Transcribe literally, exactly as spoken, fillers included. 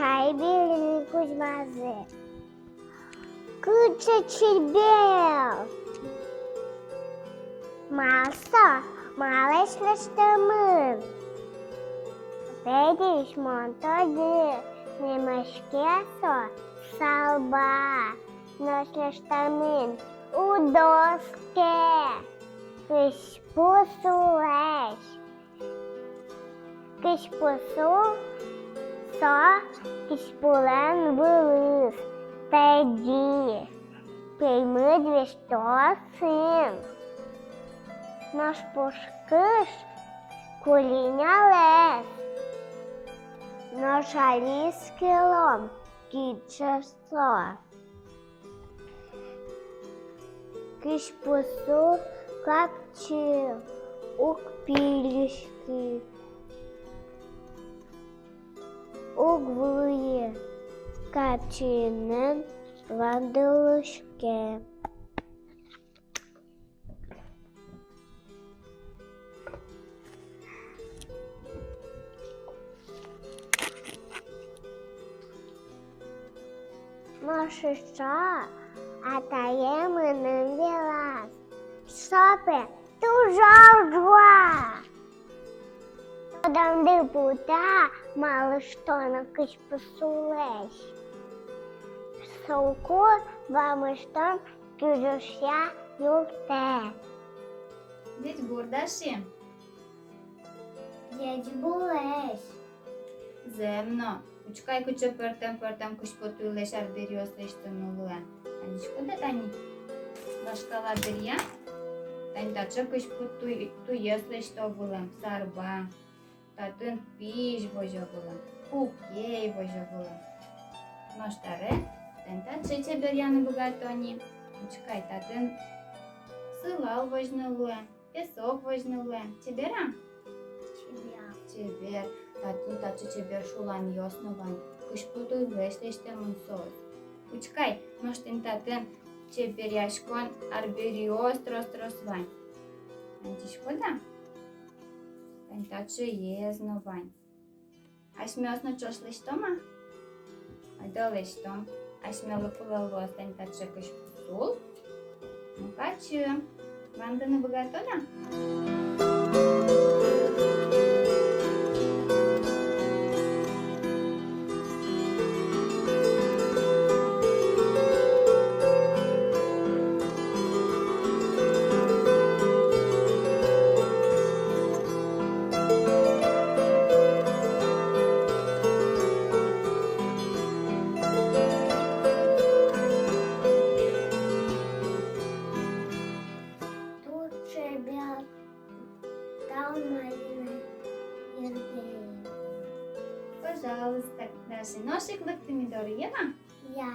Ай, бирыны кузьмазы. Кыӵе чебер! Мар со, малэсь лэсьтэмын? Пӧдись, мон тодӥ, нимаське со сарба. Нош лэсьтэмын уд оске, кызьпу сулэсь. Кызьпу сул со кызьпулэн вылыз, тӧдьы, пеймыт висьтосын. Нош пушкыш куинь арес. Нош али эскером, кыӵе со. Кызьпу сул капчи, уг пилиськы, уг вуы, капчиен вандылӥське. Нош эшшо атае мыным вераз: со пе туж ӝуа. Тодамды потэ, малы шуоно кызьпу сулэсь. Соку вамыштон кужмоя юрттэ. Ӟечбур, Даша. Ӟечбуресь. Зэм но, учкы ай, кыӵе пӧртэм-пӧртэм кызьпу туйлэсь арбериос лэсьтыны луэ. Адӟиськод-а тани? Вашкала дыръя тани таӵе кызьпу туй-, туйёс лэсьто вылэм, сарба. Татын пизь возё вылэм, кукей возё вылэм. Нош табере тани таӵе чеберъяны быгато ни. Учкы ай, татын сылал возьыны луэ, песок возьыны луэ. Чебер-а? Чебер. Чебер. Татын таӵе чебер шуланъёс но вань. Кызьпу туйлэсь лэсьтэмын соос. Учкы ай, нош тӥни татын чеберъяськон арбериос трос-трос вань. Адӟиськод-а? Тани таӵеез но вань. Асьмеос но ӵош лэсьтом-а? Ойдо лэсьтом. Асьмелы кулэ луоз тани таӵе кызьпу сул. Ну, кыӵе. Вандыны быгатод-а? Туж чебер, тау, Марина Сергеевна. Пожалуйста, Даша. Нош ик лыкты ми доры, яра-а? Я.